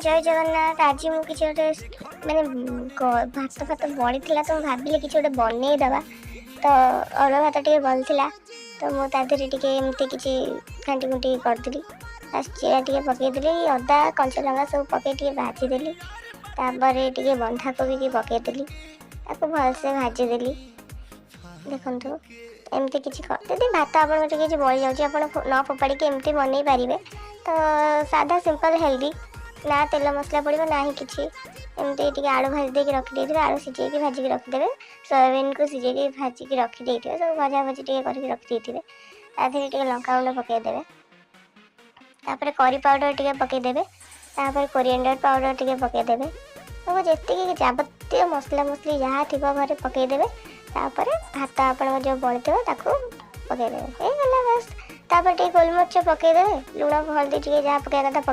ଜୟ ଜଗନ୍ନାଥ। ଆଜି ମୁଁ କିଛି ଗୋଟେ ମାନେ ଭାତ ଫାତ ବଳିଥିଲା, ତ ମୁଁ ଭାବିଲି କିଛି ଗୋଟେ ବନେଇଦେବା। ତ ଅରୁଆ ଭାତ ଟିକେ ବଳିଥିଲା, ତ ମୁଁ ତା ଦେହରେ ଟିକେ ଏମିତି କିଛି ଘାଣ୍ଟି ଘୁଣ୍ଟି କରିଦେଲି। ଫାଷ୍ଟ ଜିରା ଟିକେ ପକେଇଦେଲି, ଅଦା, କଞ୍ଚା ଲଙ୍କା ସବୁ ପକେଇ ଟିକେ ଭାଜିଦେଲି। ତାପରେ ଟିକେ ବନ୍ଧାକୋବିକି ପକେଇଦେଲି, ତାକୁ ଭଲସେ ଭାଜିଦେଲି। ଦେଖନ୍ତୁ, ଏମିତି କିଛି ଯଦି ଭାତ ଆପଣଙ୍କ ଟିକେ କିଛି ବଳି ଯାଉଛି, ଆପଣ ନ ଫୋପାଡ଼ିକି ଏମିତି ବନେଇ ପାରିବେ। ତ ସାଧା, ସିମ୍ପଲ୍, ହେଲ୍ଦି, ନା ତେଲ ମସଲା ପଡ଼ିବ ନାହିଁ କିଛି। ଏମିତି ଟିକେ ଆଳୁ ଭାଜି ଦେଇକି ରଖିଦେଇଥିବେ, ଆଳୁ ସିଝେଇକି ଭାଜିକି ରଖିଦେବେ, ସୋୟାବିନ୍କୁ ସିଝେଇକି ଭାଜିକି ରଖିଦେଇଥିବେ, ସବୁ ଭଜା ଭଜି ଟିକେ କରିକି ରଖିଦେଇଥିବେ। ତା ଦେହରେ ଟିକେ ଲଙ୍କାଗୁଣ୍ଡ ପକାଇଦେବେ, ତାପରେ କରି ପାଉଡ଼ର ଟିକେ ପକାଇଦେବେ, ତାପରେ କୋରିଆଣ୍ଡର ପାଉଡ଼ର ଟିକେ ପକାଇଦେବେ। ସବୁ ଯେତିକି ଯାବତୀୟ ମସଲା ମସଲି ଯାହା ଥିବ ଘରେ ପକାଇଦେବେ। ତାପରେ ଭାତ ଆପଣଙ୍କ ଯେଉଁ ବଳିଥିବ ତାକୁ ପକାଇଦେବେ, ହେଇଗଲା ବାସ୍। ତାପରେ ଟିକେ ଗୋଲମରିଚ ପକାଇଦେବେ, ଲୁଣ, ହଳଦୀ ଟିକେ ଯାହା ପକାଇବା କଥା ପକାଇ